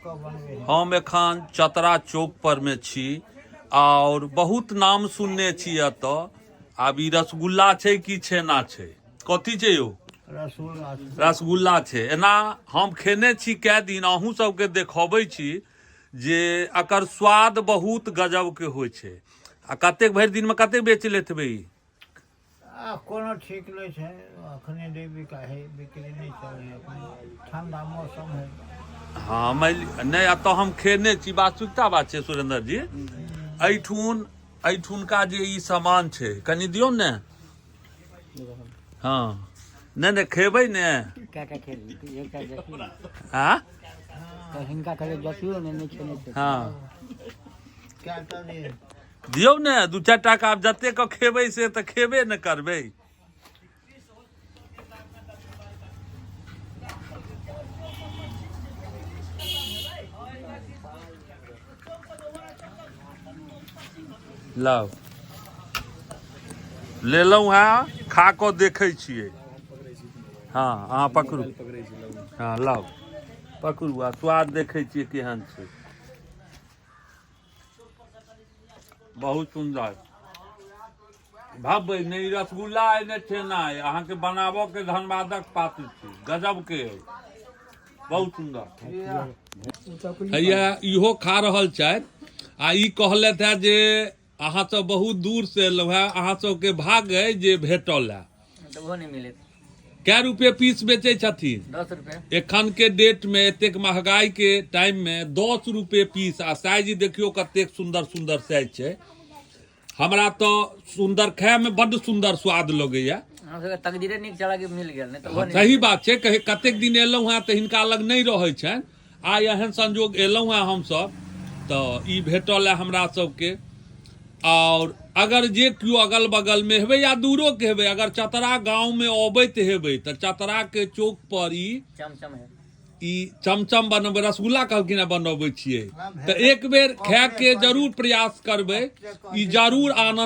हम एखन चतरा चौक पर मे छी आओर बहुत नाम सुनने छी एतऽ। आब ई रसगुल्ला छै कि छेना छै, कथी छै यौ? रसगुल्ला छै। रसगुल्ला छै। एना हम खेने छी कए दिन, अहूँ सबके देखबै छी जे एकर स्वाद बहुत गजबके होइ छै। आ कतेक भरि दिनमे कतेक बेच लेत हेबै ई? आ कोनो ठीक नहि छै, अखने नहि बिका है, बिक्री नहि चलै है, अखने ठंडा मौसम है। हँ, मानि नहि, एतऽ हम खेने छी, वास्तविकता बात छै सुरेंद्र जी। एहिठुनका जे ई सामान छै, कनि दियौ ने। हँ, नहि नहि, खेबै ने। कए खेबै एकटा देखियौ। आँ? तऽ हिनका कहलियै देखियौ ने, नहि खेने छै। हँ। कएटा दे? दियौ ने दू चारि टाका, आब जतेक खेबै से तऽ खेबे ने करबै। लाउ, लेलहुँ हेँ, खा कऽ देखै छियै। हँ, अहाँ पकड़ू। हँ, लाउ, पकड़ू आ स्वाद देखै छियै केहन छै। बहुत सुन्दर भव्य। नहि रसगुल्ला अइ नहि छेना अइ, अहाँके बनाबऽ के धन्यवादक पात्र छी, गजब के अइ, बहुत सुन्दर। हैया इहो खा रहल छथि आ ई कहलथि हे जे अहाँ सब बहुत दूर से एलहुँ हेँ, अहाँ सबके भाग अइ जे भेटल है। तऽ ओहो नहि मिलत। कै रुपए पीस बेचै छथिन? 10 रुपए। एखन के डेट में एतेक महंगाई के टाइम में 10 रुपए पीस आ साइज देखियौ कतेक सुंदर सुंदर साइज छै। हमरा तऽ सुंदर खाय में बड्ड सुंदर स्वाद लगैया। हमरा सबके तकदीरे नीक चला के मिल गेल, नहि तऽ ओहो नहि। सही बात छै, कहे कतेक दिन एलहुँ हेँ तऽ हिनका लग नहि रहै छनि, आइ एहन संजोग एलहुँ हेँ हमसभ तऽ ई भेटल है हमरा सबके। आओर अगर जे केओ अगल बगलमे हेबै या दूरोके हेबै, अगर चतरा गाँवमे अबैत हेबै तऽ चतराके चौक पर ई चमचम है, ई चमचम बनबै, रसगुल्ला कहलखिन हेँ बनबै छियै, तऽ एक बेर खायके जरूर प्रयास करबै, ई जरूर आनन्द।